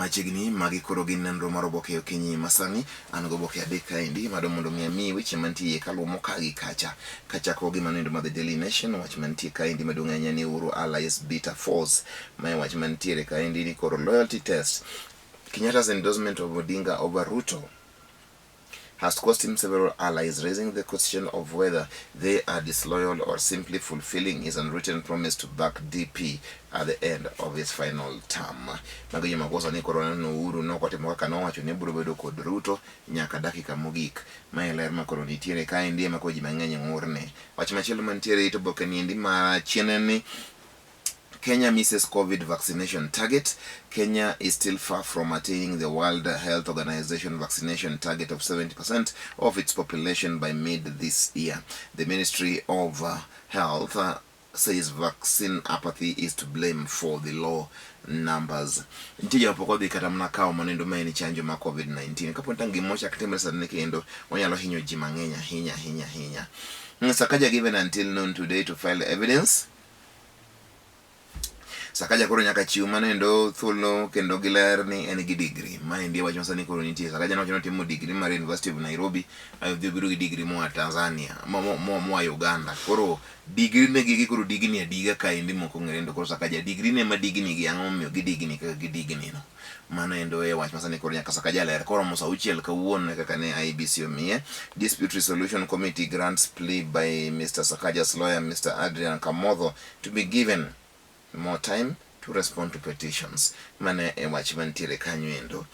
Machiegni magi koro gin nonro mar oboke okinyi masani. An goboke adek kaendi mado mondo mi amiyi weche mantie kaluwo moka gi kacha. Kachako gi mano endo mar The Daily Nation, wach mantie kaendi maduong' ahinya ni Uhuru allies bitter force. Mae wach mantiere kaendi ni koro loyalty test. Kenyatta's endorsement of Odinga over Ruto has cost him several allies, raising the question of whether they are disloyal or simply fulfilling his unwritten promise to back DP at the end of his final term. Mago joma kosa ni koro neno Uhuru nokotimo kaka nowacho ni obiro bedo kod Ruto nyaka dakika mogik. Mae ler ma koro nitiere kaendi ema koro ji mang'eny ng'urne. Wach machielo mantiere it oboke niendi ma chien en ni Kenya misses COVID vaccination target. Kenya is still far from attaining the World Health Organization vaccination target of 70% of its population by mid this year. The Ministry of Health says vaccine apathy is to blame for the low numbers. Nitie joma pok odhi kata mana kawo manendo ma en chanjo mar COVID-19. Kapo ni gima ochak timre sani kendo onyalo hinyo ji mang'eny ahinya ahinya ahinya. Sakaja given until noon today to file evidence. Sakaja koro nyaka chiw manendo thuolo kendo giler ni en gi degree. Maendi e wach ma sani koro nitie. Sakaja nowacho ni otimo degree mar University of Nairobi, ae odhi obiro gi degree moa Tanzania, moa Uganda. Koro degree ne gigi koro digni adiga kaendi mok ong'ere endo koro Sakaja degree ne ma digni gi ang'o momiyo gidigni kaka gidigni no. Mano endo e wach ma sani koro nyaka Sakaja ler. Koromo sa auchiel kawuono e kaka ne IEBC omiye. Dispute Resolution Committee grants plea by Mr. Sakaja's lawyer Mr. Adrian Kamotho to be given more time to respond to petitions. Mano e wach mantiere kanyo endo.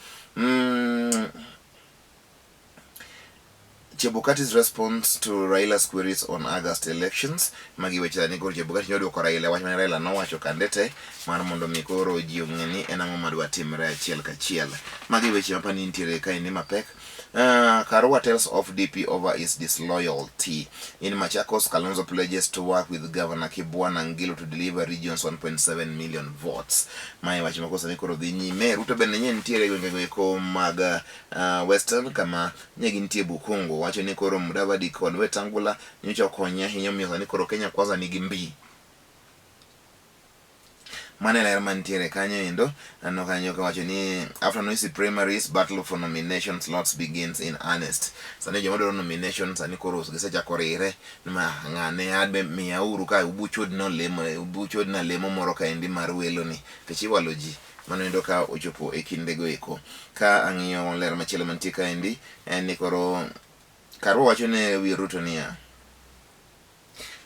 Chebukati's response to Raila's queries on August elections. Magi weche sani koro Chebukati nodwoko Raila wach mane Raila nowacho kande te mar mondo mi koro ji ong'e ni en ang'o madwa timre achiel kachiel. Magi weche mapani nitiere kaendi mapek. Karua tells off DP over his disloyalty. In Machakos, Kalonzo pledges to work with Governor Kibwana Ngilu to deliver regions 1.7 million votes. Mae wach mako sani koro dhi nyime. Ruto bende nye nitiere e gwenge eko mag Western kama nye gintie Bukhungu. Wacho ni koro Mudavadi kod Wetangula nyocha okonye ahinya omiyo sani koro Kenya Kwanza nigi mbi. Mano e ler mantiere kanyo endo. Aneno kanyo kawacho ni after noisy primaries, battle for nomination slots begins in earnest. Sani joma dwaro nomination sani koro gisechako rire ma ng'ane adbe miyauru ka ubuchodna olemo ubuchodna lemo moro kaendi mar welo ni nikech iwalo ji. Mano endo ka ochopo e kindego eko. Ka ang'iyo ler machielo mantie kaendi en ni koro Karua wacho ne wi Ruto niya,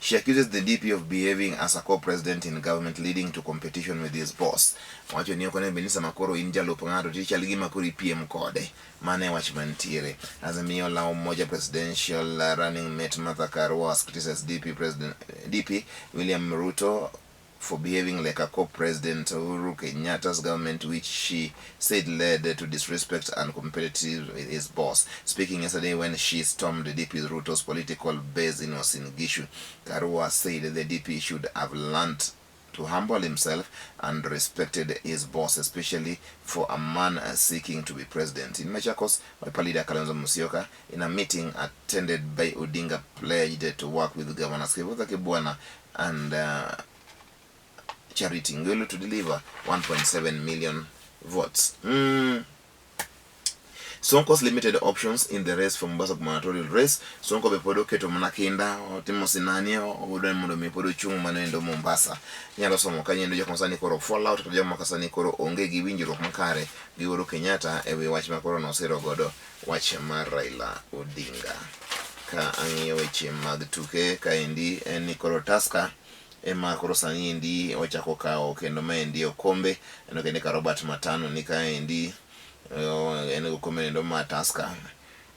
She accuses the DP of behaving as a co-president in government, leading to competition with his boss. Wacho ni ok onego bed ni sama koro in jalup ng'ato to ichal gima koro ipiem kode. Mano e wach mantiere. Azimio la Umoja presidential running mate Martha Karua has criticized DP President DP William Ruto for behaving like a co-president Uhuru Kenyatta's government, which she said led to disrespect and competitive with his boss. Speaking yesterday when she stormed DP Ruto's political base in Uasin Gishu, Karua said the DP should have learnt to humble himself and respected his boss, especially for a man seeking to be president. In Machakos, Wiper leader Kalonzo Musyoka, in a meeting attended by Odinga, pledged to work with Governors Kivutha Kibwana and Charity Ngilu to deliver 1.7 million votes. Sonko's limited options in the race for Mombasa gubernatorial race. Sonko be pod oketo mana kinda, otimo sinani, odwa ni mondo mi pod ochung' mano endo Mombasa. Inyalo somo kanyo endo jok ma sani koro fall out kata jok ma sani koro onge gi winjruok makare gi Uhuru Kenyatta e wi wach ma koro nosiro godo wach mar Raila Odinga. Ka ang'iyo weche mag tuke kaendi en ni koro Tusker ema koro sani endi ochako kawo kendo maendi okombe. Aneno kendo ka Robert Matano ni kaendi, en gi okombe endo mar Tusker.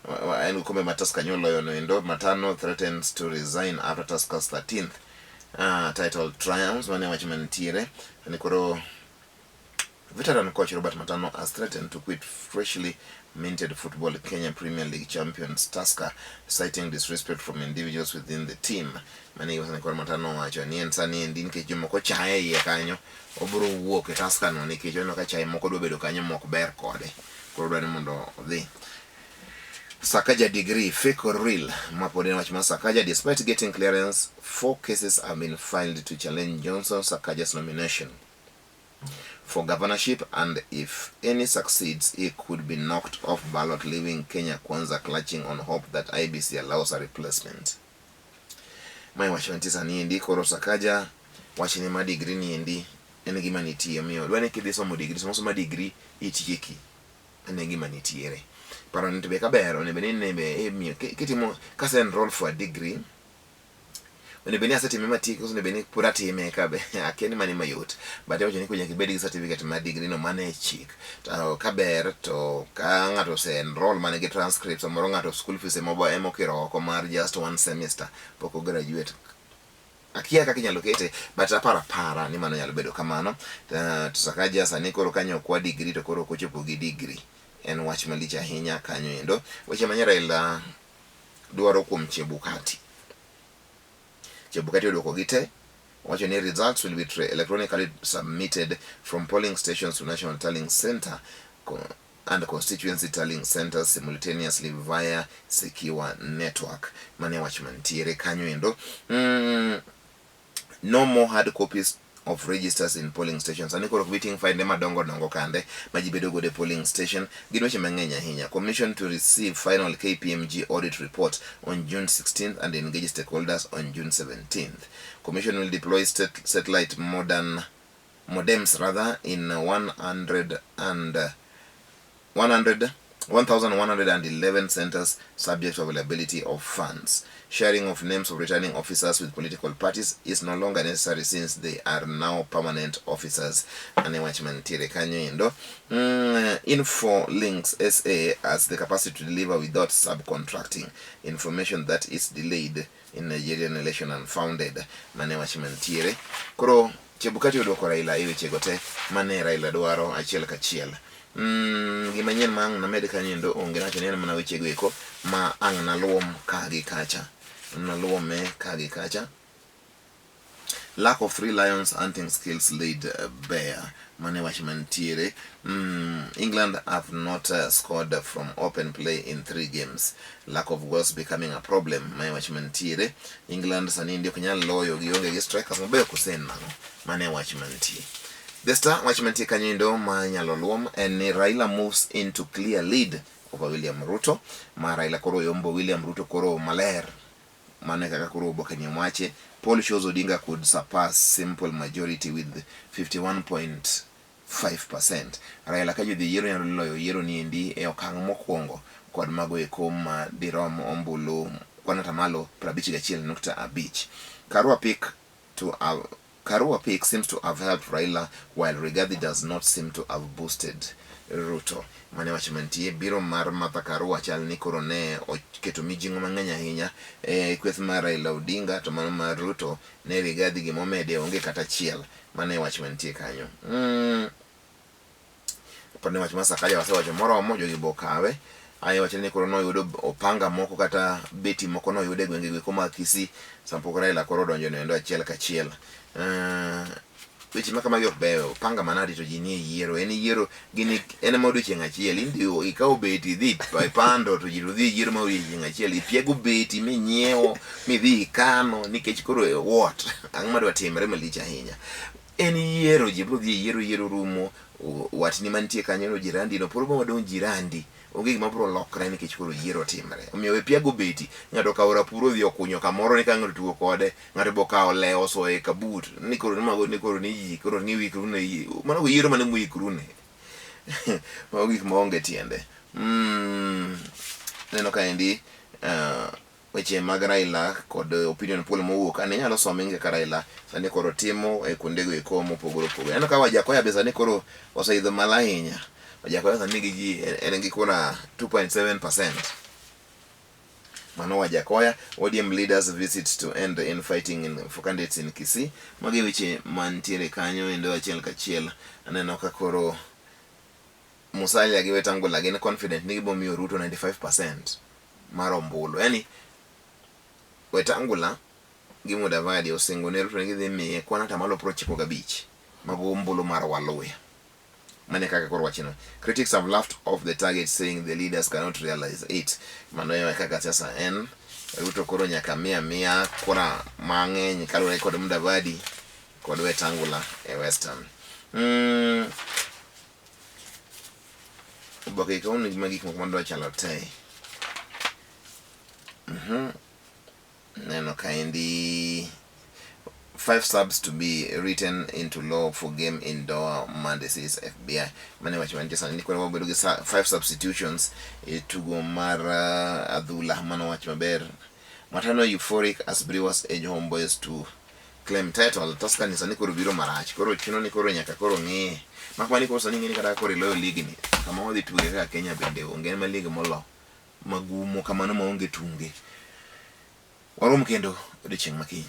En gi okombe ma Tusker nyoloyo no endo. Matano threatens to resign after Tusker's 13th title triumphs. Mano e wach mantiere. Ni koro veteran coach Robert Matano has threatened to quit freshly minted Football Kenya Premier League champions Tusker, citing disrespect from individuals within the team. Mano e gima koro Matano owacho ni en sani endi nikech jomoko chaye e iye kanyo, obiro wuok e Tusker no nikech oneno ka chaye moko dwa bedo kanyo mok ber kode. Koro odwa ni mondo odhi. Sakaja degree, fake or real? Ma pod en wach mar Sakaja. Despite getting clearance, four cases have been filed to challenge Johnson Sakaja's nomination. For governorship, and if any succeeds, he could be knocked off ballot, leaving Kenya Kwanza clutching on hope that IEBC allows a replacement. Mae wach mantie sani endi. Koro Sakaja wachne ma degree ni endi en gima nitie, omiyo dwa ni kidhi somo degree, somo soma degree itieki. En e gima nitiere paro ni to be kaber onego bed ni ne be imiyo kitimo kase enroll for a degree, onego bed ni asetime matieki koso onego bed ni pod atime ka be akia ni mano ema yot. But iwacho ni nyaka ibed gi certificate mar degree no, mano e chik. To kaber to ka ng'ato ose enroll man gi transcript, samoro ng'ato school fees ema okiro oko mar just one semester, pok o graduate. Akia kaka inyalo kete, but aparo apara ni mano nyalo bedo kamano. To Sakaja sani koro kanyo okwa degree to koro ok ochopo gi degree, en wach malich ahinya kanyo endo. Weche ma Raila dwaro kuom Chebukati, Chebukati oduoko gi te. Wacho ni results will be electronically submitted from polling stations to national tallying center and constituency tallying centers simultaneously via secure network. Mane wach mantiere kanyo endo. No more hard copies of registers in polling stations. Sani koro ok bi ting' fainde madongo dongo kande ma ji bedo godo e polling station. Gin weche mang'eny ahinya. Commission to receive final KPMG audit report on June 16th and engage stakeholders on June 17th. Commission will deploy state satellite modern modems rather in 100 and 100 1111 centers, subject to availability of funds. Sharing of names of returning officers with political parties is no longer necessary since they are now permanent officers. Ane wach mantiere kanyo endo. Info Links SA has the capacity to deliver without subcontracting. Information that is delayed in Nigerian election unfounded. Mane wach mantiere. Koro Chebukati oduoko Raila e wechego te mane Raila dwaro achiel kachiel. Gima nyien ma ang' named kanyo endo onge, nawacho ni en mana wechego eko ma ang' naluom ka gi kacha. Naluome ka gi kacha. Lack of three lions hunting skills laid bare. Mane wach mantiere. England have not scored from open play in three games. Lack of goals becoming a problem. Mane wach mantiere. England sani ndi ok nyal loyo, gionge gi strikers mabeyo kosen nang'o. Mane wach mantie. The Star, wach mantie kanyo endo ma inyalo luom en ni Raila moves into clear lead over William Ruto. Ma Raila koro yombo William Ruto koro maler. Mano e kaka koro oboke ni wache. Poll shows Odinga could surpass simple majority with 51.5%. Raila ka jodhi yiero nyalo loyo yiero ni endi e okang' mokwongo kod mago eko ma dirom ombulu kwan atamalo 51.5. Karua pick seems to have helped Raila, while Rigathi does not seem to have boosted Ruto. Mane wach mantie. Biro mar Martha Karua chal ni koro ne oketo mijing'o mang'eny ahinya e kweth mar Raila Odinga, to mano mar Ruto ne Rigathi gimomede onge kata achiel. Mane wach mantie kanyo. Aparo ni wach mar Sakaja wasewacho moromo, jogi bo kawe. Aye wacho ni koro noyudo opanga moko kata beti moko noyud e gwenge go eko mag Kisii sama pok Raila koro odonjo no endo achiel kachiel. Weche ma kamagi ok beyo. Opanga manadi to ji nie yiero. En yiero gini en ema odiochieng' achiel. Idhi ikawo beti idhi ipando to ji to dhi e yiero ma odiochieng' achiel. Ipiego beti minyiewo midhi ikano nikech koro what? Ang'o madwa timre malich ahinya? En yiero, ji biro dhi e yiero, yiero rumo, watni mantie kanyo no, jirandi no pod biro dong' jirandi. Onge gima biro lokre nikech koro yiero timre. Omiyo we piago beti, ng'ato okawo rapur odhi okunyo kamoro ni ka ng'ato tugo kode, ng'ato be okawo le osoye e kabut ni koro ni mago ni koro ni yi koro ni uikru ne yi. Mano yiero mane muikru ne. Mago gik maonge tiende. Neno kaendi weche mag Raila kod opinion poll mowuok ane inyalo some kaka Raila sani koro timo e kuondego eko mopogore opogore. Aneno ka Wajackoyah be sani koro oseidho malo ahinya. Wajackoyah sani nigi ji en gi kura 2.7%. Mano Wajackoyah. ODM leaders visit to end infighting for candidates in Kisii. Magi weche mantiere kanyo endo achiel kachiel. Aneno ka koro Musalia gi Wetangula gin confident ni gibo miyo Ruto 95% mar ombulu. Yani Wetangula gi Mudavadi osingo ne Ruto ni gidhi miye kwan atamalo 95 mag ombulu mar Waluya. Mane kaka koro wachno. Critics have laughed off the target, saying the leaders cannot realize it. Mano e kaka siasa en. Ruto koro nyaka miya miya kura mang'eny kaluwore kod Mudavadi kod Wetangula e Western. Oboke kawuono ma gik moko madwa chalo te. Neno kaendi five subs to be written into law for game in Doha Monday says FBI. Mane wach mantie sani ni koro wabedo gi five substitutions e tugo mar adhula mano wach maber. Matano euphoric as Brewers edge Homeboys to claim title. Tusker ni sani koro biro marach. Koro chuno ni koro nyaka koro ng'iye. Mak mana ni koro sani ing'e ni kata koro iloyo league ni kama wadhi tuge kaka Kenya bende onge en ma league molo magumo kamano maonge tunge. Warom kendo odiochieng' makiny.